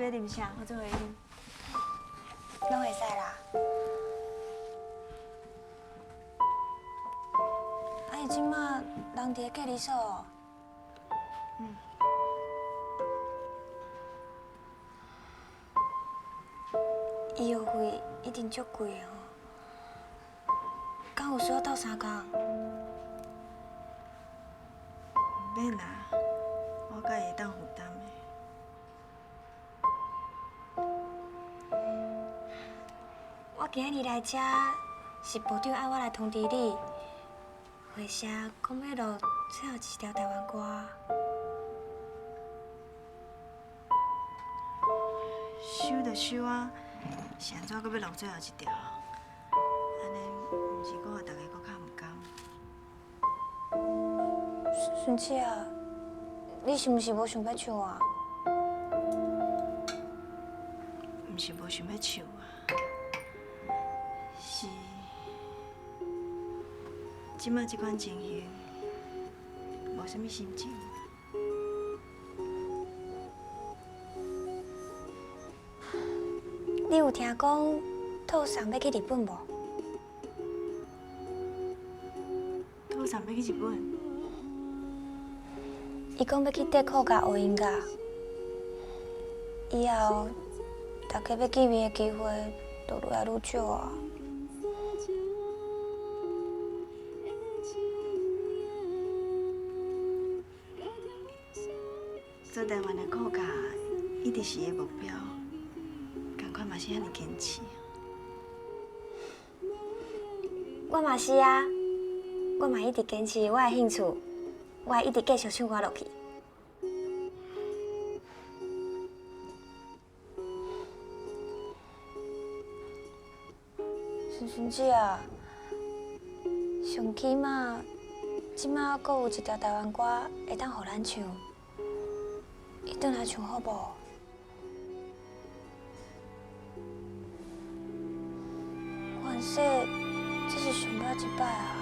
欲啉啥？我做予你啉。攏會使啦。啊，伊這馬人佇咧隔離所哦。嗯。醫藥費一定足貴的吼，敢有需要鬥相共？毋免啦，我佮伊會當負擔的。我今日來遮是部長愛我來通知你，會社講欲錄最後一條台灣歌。收就收啊，是按怎閣欲錄最後一條？按呢，毋是閣予大家閣較毋甘？孫姐啊，你是毋是無想欲唱啊？毋是無想欲唱啊，是這馬這款情形，無啥物心情。你有聽講兔送欲去日本無？兔送欲去日本？伊講欲去綴苦甲學音樂，以後大家欲見面的機會就愈來愈少啊。做台灣的苦教一直是伊的目標，仝款嘛是遐爾堅持。我嘛是啊，我嘛一直堅持我的興趣，我會一直繼續唱歌落去。萱萱姐啊，上起碼這馬閣有一條台灣歌會當予咱唱，你轉來唱好無？反正這是上尾一擺啊！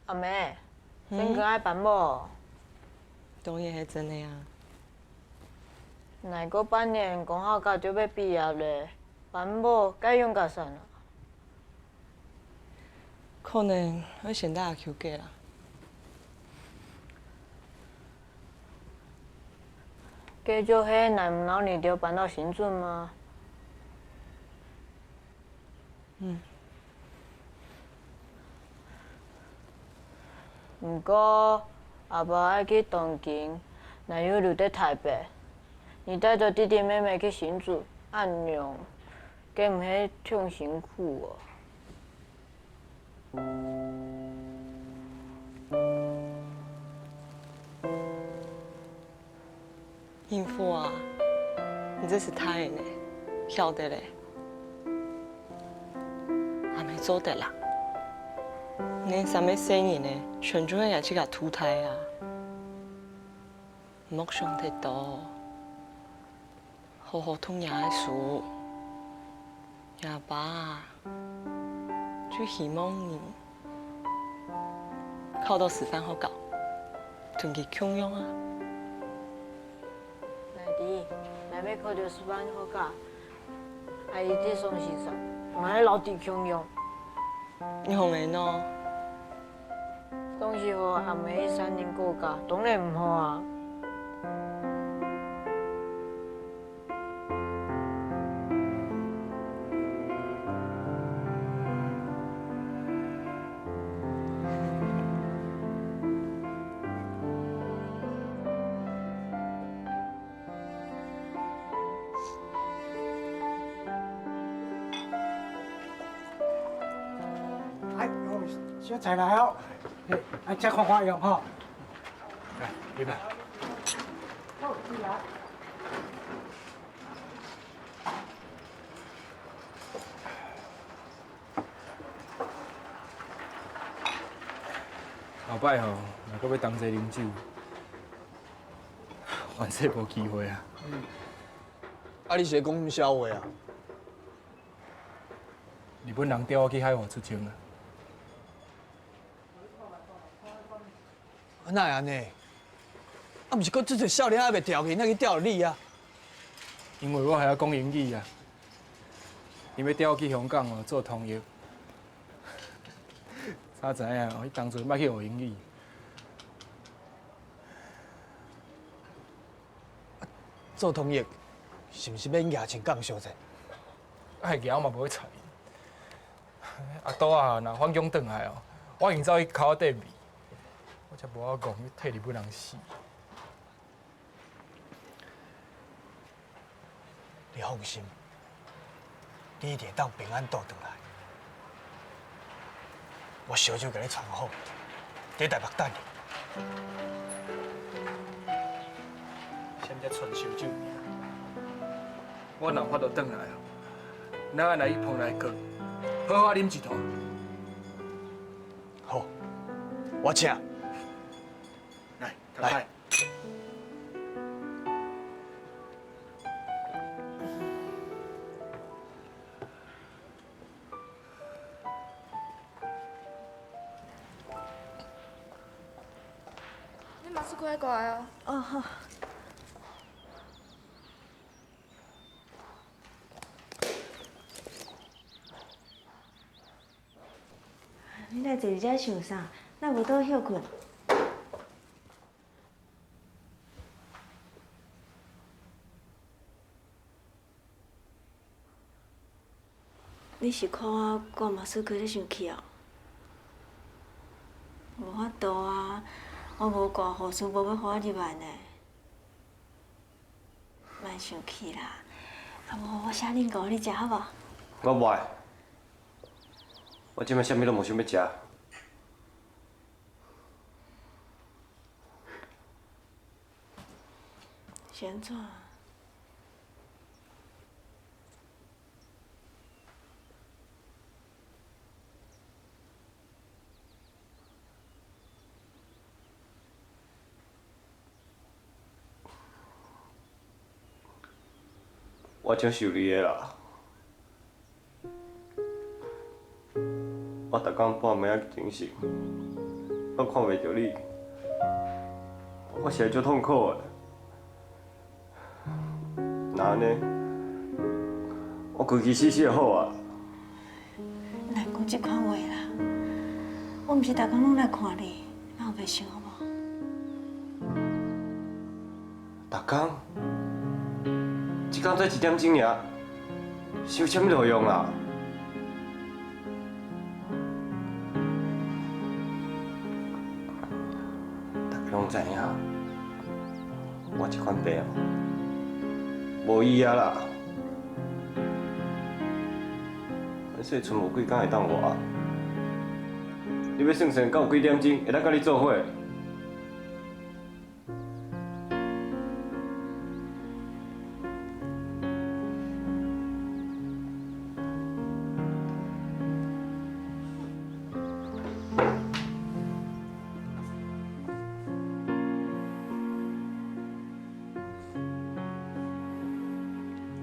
阿妹，先哥愛辦無？當然係真的啊！若閣半年，講好甲就欲畢業咧，辦無該用甲算啊？可能欲先等阿休假啦。繼續彼若毋老年著搬到新竹嗎？嗯。毋過阿爸愛去東京，若又留佇台北，你帶著弟弟妹妹去新竹，按樣，敢毋彼忝辛苦哦？應付啊！你這是答應的，曉得嘞，還沒做得啦。恁啥物生意呢？全部也去共淘汰啊！莫想太多，好好讀你的書。阿爸就希望你考到師範學校，轉去慶陽啊！奶弟，若欲考著師範學校，愛一直送西山，毋愛留佇慶陽。你紅的喏？總是予阿妹彼三年顧教，當然毋好啊。哎，小菜來哦，來吃看看用吼。來，入來。好，進來。後擺吼，若閣欲同齊啉酒，反正無機會啊。啊，你是咧講啥物痟話啊？日本人調我去海外出征啊！啊，哪會按呢？啊，毋是閣這濟少年還袂調去，哪去調著你啊？因為我還曉講英語啊。𪜶欲調我去香港哦做通譯，才知影哦，彼當陣捌去學英語。做通譯是毋是免舉穿鋼相者？啊，會我嘛無去揣。阿杜啊，若反共轉來哦，我已經走去口仔底味，我才無法講去替日本人死。你放心，你一定會當平安倒轉來。我燒酒共你藏好，佇台北等你。啥物叫傳燒酒？我若有法度轉來哦，咱愛來去蓬萊閣，好好啉一頓。好，我請。來，乾杯。你馬斯快過來哦。哦好。你來坐佇遮想啥？哪無倒歇睏？你是看我掛馬斯克咧生氣哦？無法度啊，我無掛護士，無欲予我入來呢。莫生氣啦，啊無我寫奶糕予你食好無？我無愛，我這擺啥物攏無想欲食。是按怎？我足受你的啦，我逐工半暝仔精神，攏看袂著你，我實在足痛苦的。若按呢，我規氣死死就好啊。莫講這款話啦，我毋是逐工攏來看你，莫烏白想好無？逐工？一工才一點鐘爾，是有啥物路用啊？大家攏知影，我這款病哦，無醫啊啦。反正賰無幾工會當活。你欲算算，敢有幾點鐘會當佮你做伙？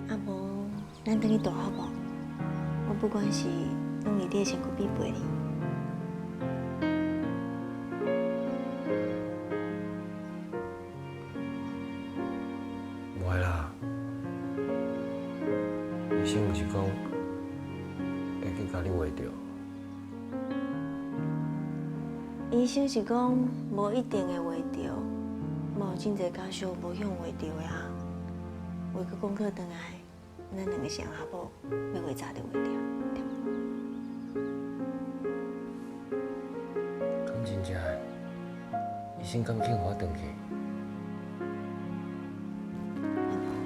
啊無，咱轉去住好無？我不管是攏佇你的身軀邊陪你。無愛啦，醫生毋是講會去共你畫著？醫生是講無一定會畫著，嘛有真濟家屬無去予畫著的啊。話閣講過轉來，咱兩個是翁仔某，欲畫早就畫著，對無？敢真正的？醫生敢肯予我轉去？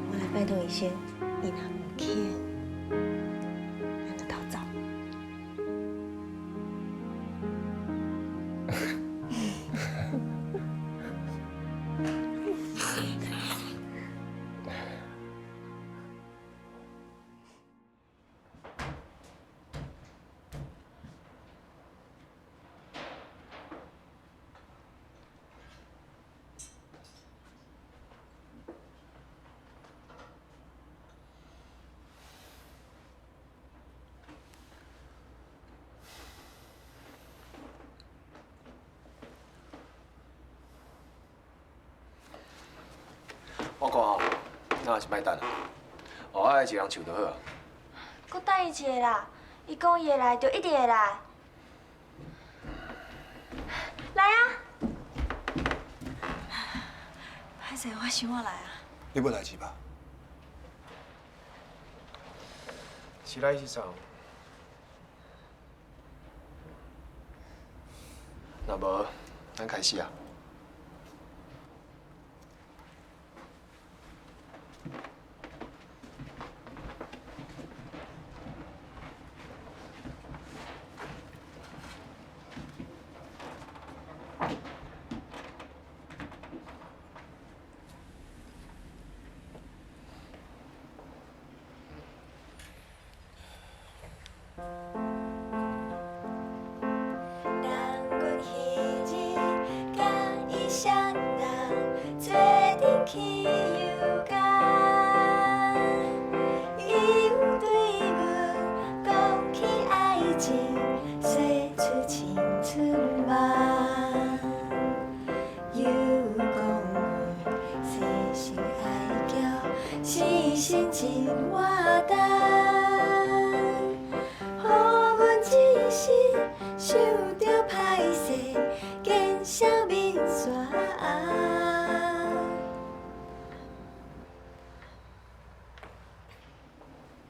我來拜託醫生，伊若毋肯，咱就逃走。那是莫等啊，哦，愛一个人唱就好啊。閣等伊一下啦，伊講伊會來，就一定會來。來啊！歹勢，我想我來啊。你無代誌吧？白石さん。若無，咱開始啊。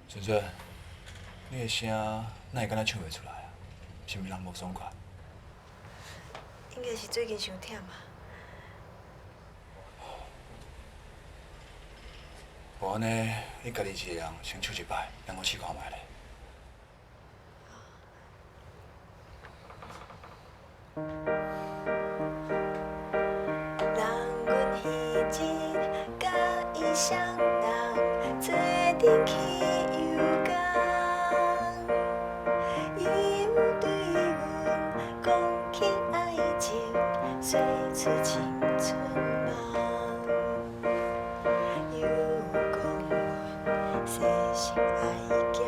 萱萱，你的聲哪會敢若唱袂出來啊？是毋是人無爽快？應該是最近傷忝啊。無按呢，你家己一个人先唱一擺，咱閣試看覓咧。人阮彼日佮伊相同，做陣去遊港，伊有對阮講起愛情，說出青春夢。又講阮細心愛嬌，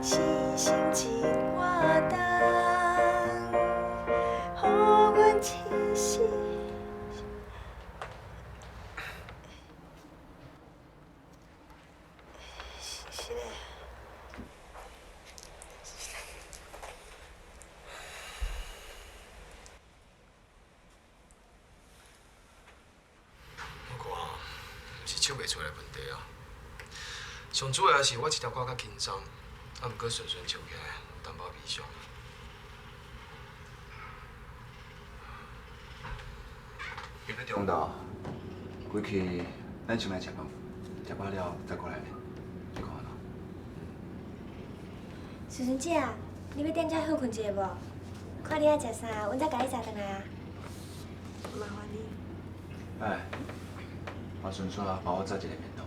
死心真活動，予阮一世。是咧。我看毋是唱袂出來的問題啊，上主要是我這條歌較輕鬆，啊，毋過順順唱起來有淡薄悲傷。今日中晝回去，咱先來食飯，食飽了再過來咧，你看按怎？萱萱姐，你欲踮遮歇睏一下無？看你愛食啥，阮再共你載轉來啊。麻煩你。哎，麻順煞幫我載一个便當。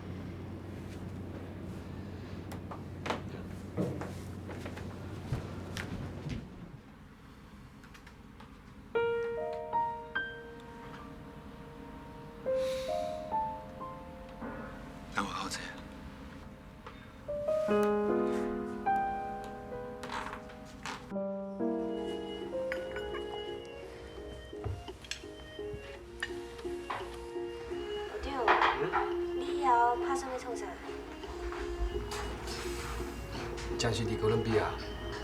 咱外口坐。部長，你以後拍算欲創啥？暫時佇哥倫比亞，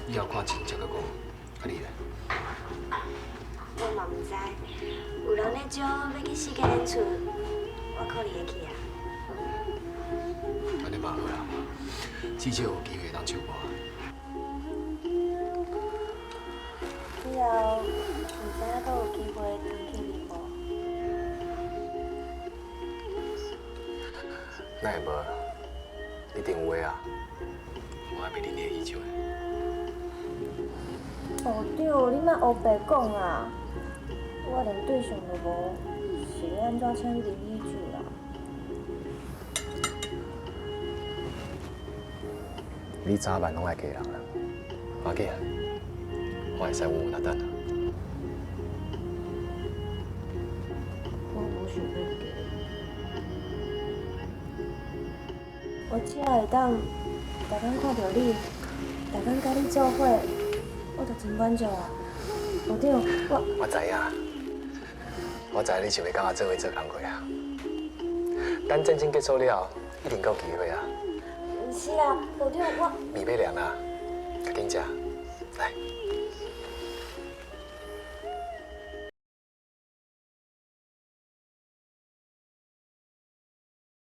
以後看情才閣講。啊你咧？我嘛毋知，有人咧招欲去世界演出，我可能會去啊。按呢嘛好啦，至少有機會通唱歌。以後毋知影閣有機會通見面無？哪會無？一定有的啊！我還袂啉你的喜酒呢。部長，你莫烏白講啊！我連對象都無，是欲按怎請你啉喜酒啦？你早晚攏愛嫁人啊，無要緊，我會使穩穩等啊。我無想欲嫁。我只要會當逐工看著你，逐工佮你做伙，我就真滿足啊。部長，我我知影，我知你想欲佮我做伙做工課啊。等戰爭結束了，一定夠機會啊！毋是啦，部長，我麵欲涼啊，較緊食，來。